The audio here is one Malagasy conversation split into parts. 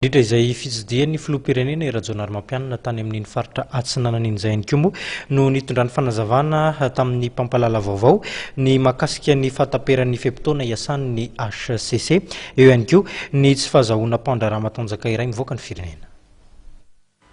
Nandritra izay fitsidihan'ny filoham-pirenena i Rajaonarimampianina tany amin'iny faritra Atsinanana iny izay ihany koa moa no nitondrany fanazavana tamin'ny mpampahalala vaovao ny mahakasika ny fahataperan'ny fe-potoana iasan'ny hcc. Eo ihany koa ny tsy fahazahoana mpandraharaha matanjaka iray mivoaka ny firenena.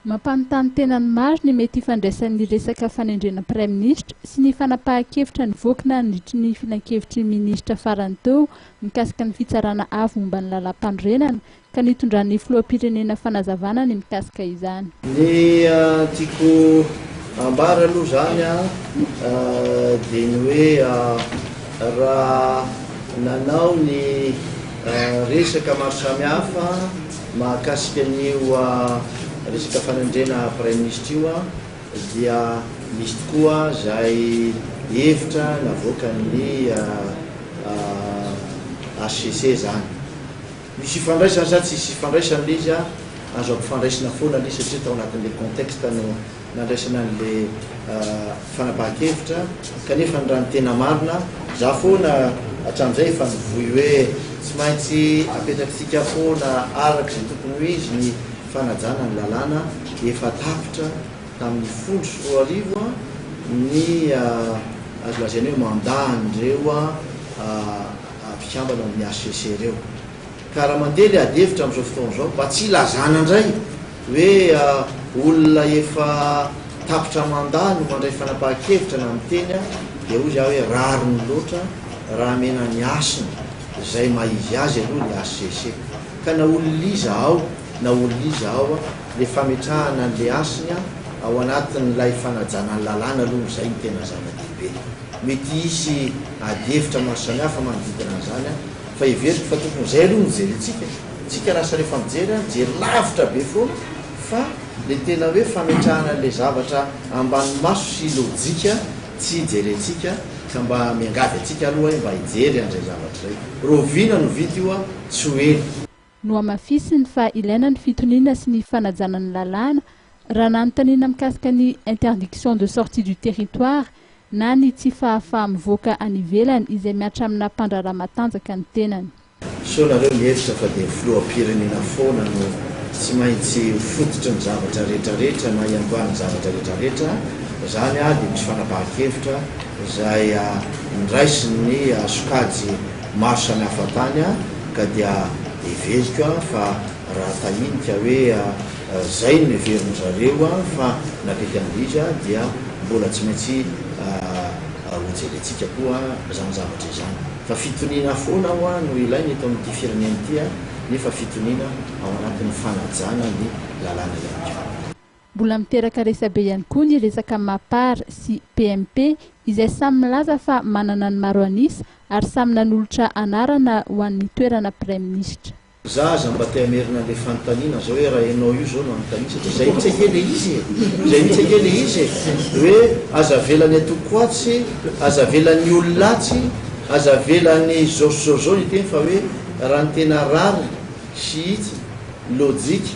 Mampanontany tena ny maro ny mety hifandraisan'ny resaka fanendrena praiminisitra sy ny fanapahan-kevitra nivoaka nandritry ny filankevitry ny minisitra farany teo mikasika ny fitsarana avo momba ny lalàmpanorenana ka nitondran'ny filoham-pirenena fanazavana ny mikasika izany. Ny tiako ambara aloha izany dia ny hoe raha nanao ny resaka maro samihafa Mahakasika an'io resaka fanendrena praiminisitra io dia misy tokoa izay hevitra navoakan'ny HCC izany. Misy ifandraisany sa tsisy ifandraisany ilay izy? Azo ampifandraisina foana ilay izy satria tao anatin'ilay contexte no nandraisana an'le fanapahan-kevitra kanefa ny raha ny tena marina za foana hatramin'izay efa nivoy hoe tsy maintsy apetrakitsika foana araka izay tokony ho izy ny fanajana ny lalàna efa tapitra tamin'ny 2010 ny azo lazaina hoe mandat an'ireo mpikambana ao amin'ny HCC ireo. Ka raha mandeha le ady hevitra amin'izao fotoana izao, mba tsy hilazana indray hoe olona efa tapitra mandat no mandray fanapahan-kevitra na miteny dia hoy za hoe rariny loatra raha amena ny hasiny izay maha izy azy aloha ny HCC. Ka na olona iza ao na olona iza ao le fametrahana an'le hasiny ao anatin'ilay fanajana ny lalàna aloha izay no tena zava-dehibe. Mety hisy ady hevitra maro samihafa manodidina an'izany. Fa heveriko fa tokony izay aloha no jerentsika e! Tsika lasa rehefa mijery an, mijery lavitra be foana fa le tena hoe fametrahana an'le zavatra ambany maso sy lojika tsy jerentsika ka mba miangavy antsika aloha aho mba hijery an'izay zavatra izay. Rahoviana no vita io an, tsy ho ela. Nohamafisiny fa ilaina ny fitoniana sy ny fanajana ny lalàna raha nanontaniana mikasika ny interdiction de sortie du territoire na ny tsy fahafaha-mivoaka any ivelany izay mihatra amina mpandraharaha matanjaka ny tenany. Sao nareo mihevitra fa dia ny filoham-pirenena foana no tsy maintsy ho fototry ny zavatra rehetra rehetra na iantohan'ny zavatra rehetra rehetra, zany dia misy fanapahan-kevitra izay nraisin'ny sokajy maro samihafa tany ka dia heveriko fa raha tahinika hoe zay no heverin-dry zareo fa napetrany an'ilay izy dia mbola tsy maintsy hojerentsika koa izany zavatra izany. Fa fitoniana foana hoa no ilaina eto amin'ity firenena ity nefa fitoniana ao anatin'ny fanajana ny lalàna ihany koa. Mbola miteraka resabe ihany koa ny resaka Mapar sy PMP izay samy milaza fa manana ny maro an'isa ary samy nanolotra anarana ho an'ny toerana praiminisitra. Za aza mba te hamerina anle fanontaniana zao hoe raha enao io zao no anontaniana satria zay mihitsy ange le izy e! Zay mihitsy ange le izy e! Hoe aza avela ny atoko atsy, aza avela ny olona atsy, aza avela ny zao sy zao zao ny hiteny fa hoe raha ny tena rariny sy hitsiny, lojika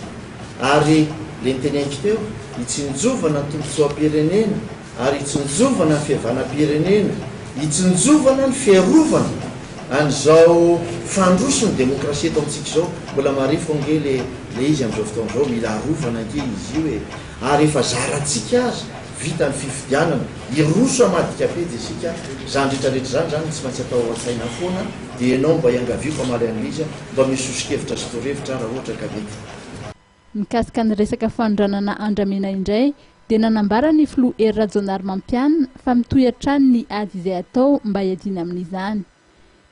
ary le niteneniko teo, hitsinjovana ny tombotsoam-pirenena ary hitsinjovana ny fihavanam-pirenena, hitsinjovana ny fiarovana an'izao fandroson'ny demokrasia eto amintsika izao. Mbola marefo ange le le izy amin'izao fotoana izao, mila arovana ange izy io e! Ary efa zarantsika aza, vita ny fifidianana, hiroso hamadika pejy isika, izany rehetra rehetra izany izany tsy maintsy atao ao an-tsaina foana, dia ianao mba iangavio mpamaly an'ilay izy, mba misy soso-kevitra sy torohevitra raha ohatra ka mety. Mikasika ny resaka fanondranana andramena indray dia nanambara ny filoha Hery Rajaonarimampianina fa mitohy hatrany ny ady izay atao mba hiadiana amin'izany.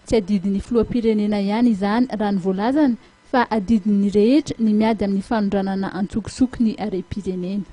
Tsy adidin'ny filoham-pirenena ihany izany raha ny voalazany fa adidin'ny rehetra ny miady amin'ny fanondranana antsokosoko ny harem-pirenena.